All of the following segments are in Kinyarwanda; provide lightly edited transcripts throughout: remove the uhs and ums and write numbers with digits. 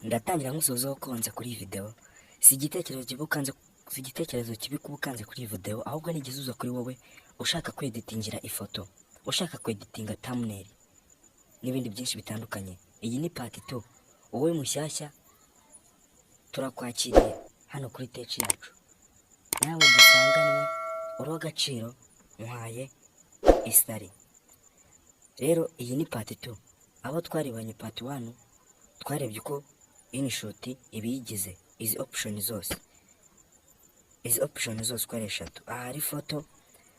Ndatangira nkusozaho konza kuri iyi video. Si igitekerezo kibi ukanze, si igitekerezo kibi kuba ukanze kuri iyi video, ahubwo ni igisubizo kuri wowe ushaka kweditingira ifoto, ushaka kweditinga thumbnail n'ibindi byinshi bitandukanye. Iyi ni part 2. Wowe mushyashya, turakwakiriye hano kuri Tech Yacu. Nawe dusanganwe, uri uw'agaciro, muhaye isari. Rero iyi ni part 2. Aho twarebanye part 1, twarebye uko InShot ibiyigize, izi option zose, izi option zose uko ari eshatu. Aha hari photo,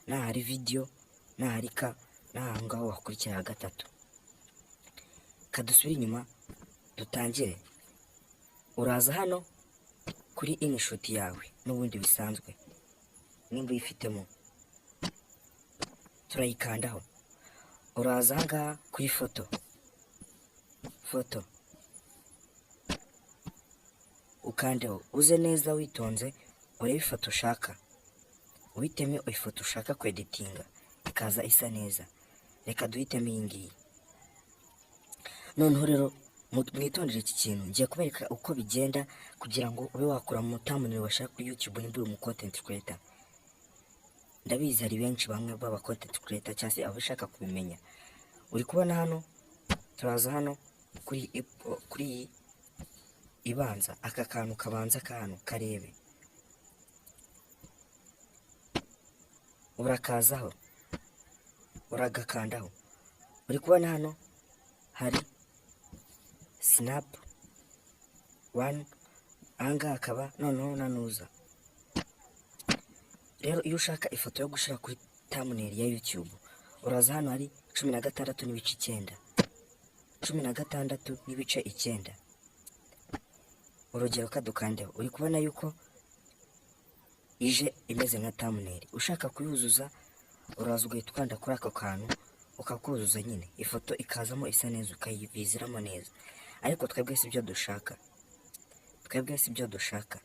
n'aha hari video, n'aha hari ka, n'aha ngaho wakurikira gatatu. Kadusubire inyuma dutangire. Uraza hano kuri InShot yawe n'ubundi bisanzwe, nimba uyifitemo turayikandaho. Uraza aha ngaha kuri photo, photo ukandeho, uze neza witonze urebe ifoto ushaka, uhitemo ifoto ushaka kweditinga ikaza isa neza. Reka duhitemo iyi ngiyi. Noneho rero mwitondere iki kintu, ngiye kubereka uko bigenda kugira ngo ube wakura mu thumbnail washaka kuri YouTube nimba uri umu content creator. Ndabizi hari benshi bamwe baba content creator cyangwa se abashaka kubimenya. Uri kubona hano, turaza hano kuri iyi ibanza, aka kantu kabanza ka hano karebe, urakazaho, uragakandaho. Uri kubona hano hari snap one, ahangaha akaba noneho nanuza. Rero iyo ushaka ifoto yo gushyira kuri thumbnail ya YouTube, uraza hano hari 16.9, 16.9 urugero. Kadukandeho, uri kubona yuko ije imeze nka thumbnail. Ushaka kuyuzuza, uraza ugahita ukanda kuri ako kantu ukakuzuza nyine, ifoto ikazamo isa neza, ukayiviziramo neza. Ariko twebwe si byo dushaka, twebwe si byo dushaka.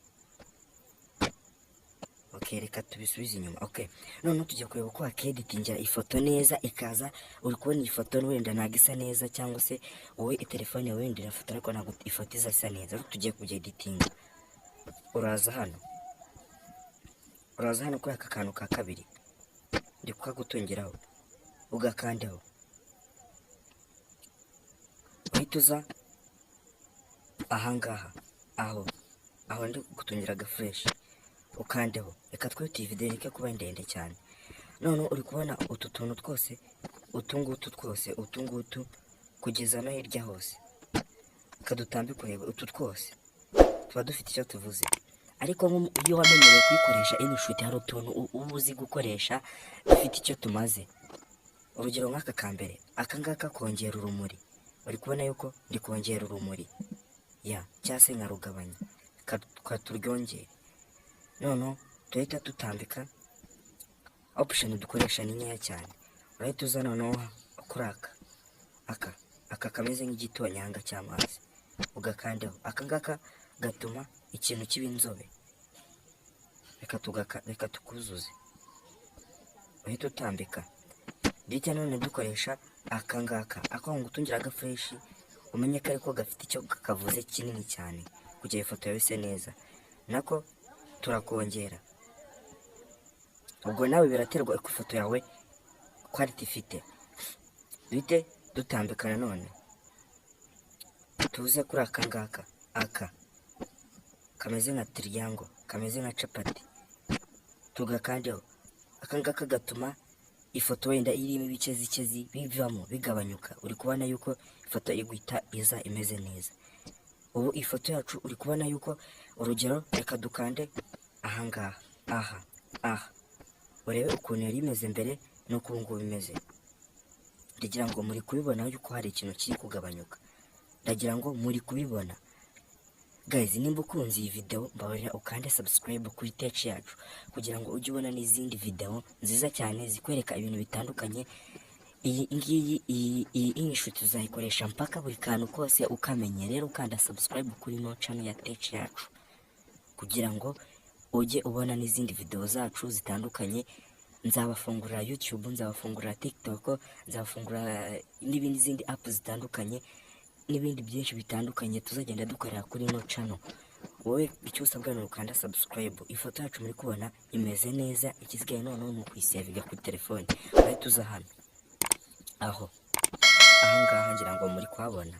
Ok, reka tubisubize inyuma. Ok, noneho tujya kureba uko wakeditingira ifoto neza ikaza. Uri kubona iyi foto wenda ntabwo isa neza, cyangwa se wowe telefone yawe wenda irafotora ariko ntabwo ifoto iza isa neza. Ariko tugiye kubyeditinga. Uraza hano, uraza hano kuri aka kantu ka kabiri ndi kukagutungiraho, ugakandaho, uhita uza ahangaha aho ndi gutungira agaflèche, ukandeho. Reka twihute, iyi video ireke kuba ndende cyane. Noneho uri kubona utu tuntu twose, utu ngutu twose, utu ngutu kugeza no hirya hose, kadutambike urebe, utu twose tuba dufite icyo tuvuze. Ariko iyo wamenyereye kuyikoresha InShot, hari utuntu uba uzi gukoresha dufite icyo tumaze. Urugero nk'aka ka mbere, aka ngaka kongera urumuri. Uri kubona yuko ndi kongera urumuri ya cyangwa se nkarugabanya, turyongere. Noneho tuhita dutambika, option dukoresha ni nkeya cyane. Urahita uza noneho kuri aka kameze nk'igitonyanga cy'amazi, ugakandeho. Aka ngaka gatuma ikintu kiba inzobe. Reka tukuzuze, uhita utambika. Duhita none dukoresha aka ngaka, ako ngutungira agaflèche, umenye ko ariko gafite icyo kavuze kinini cyane kugira ifoto yawe ise neza. Nako turakongera. Ubwo nawe biraterwa uko ifoto yawe quality ifite. Duhite dutambika nanone, tuze kuri aka ngaka, aka kameze nka triangle, kameze nka capati, tugakandeho. Aka ngaka gatuma ifoto wenda irimo ibice zikezi bivamo, bigabanyuka. Uri kubona yuko ifoto iri guhita iza imeze neza. Ubu ifoto yacu uri kubona yuko, urugero, reka dukande ahangaha, aha, urebe ukuntu yari imeze mbere n'uko ubu ngubu imeze. Ndagira ngo muri kubibona yuko hari ikintu kiri kugabanyuka. Ndagira ngo muri kubibona. Guys, nimba ukunze iyi video, mbabarira ukande subscribe kuri Tech Yacu kugira ngo ujye ubona n'izindi video nziza cyane zikwereka ibintu bitandukanye. Iyi ngiyi, iyi InShot tuzayikoresha mpaka buri kantu kose ukamenye. Rero ukanda subscribe kuri no channel ya Tech Yacu kugira ngo ujye ubona n'izindi video zacu zitandukanye. Nzabafungurira YouTube, nzabafungurira TikTok, nzabafungurira n'ibindi, zindi app zitandukanye. n'ibindi byinshi bitandukanye tuzagenda dukorera kuri ino channel. Wowe icyo usabwa ni ukanda subscribe. Ifoto yacu muri kubona imeze neza, ikisigaye noneho ni ukuyisevinga kuri telefone. Urahita uza hano, aho ahangaha ngira ngo muri kuhabona,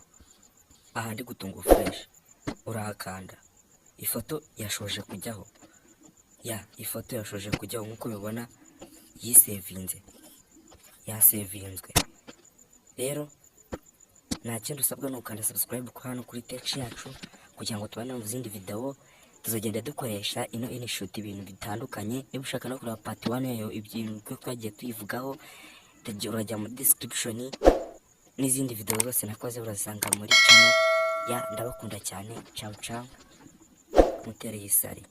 aha ndi gutunga flèche, urahakanda. Ifoto yashoje kujyaho. Ya ifoto yashoje kujyaho, nk'uko ubibona yisevinze, yasevinzwe. Rero nta kindi usabwa ni ukanda subscribe ko hano kuri Tech Yacu, kugira ngo tubane mu zindi video tuzagenda dukoresha ino InShot ibintu bitandukanye. Niba ushaka no kureba part 1 yayo, ibintu uko twagiye tuyivugaho, urajya muri description, n'izindi video zose nakoze urazisanga muri channel. Ya, ndabakunda cyane. Ciao ciao, mutereye isari.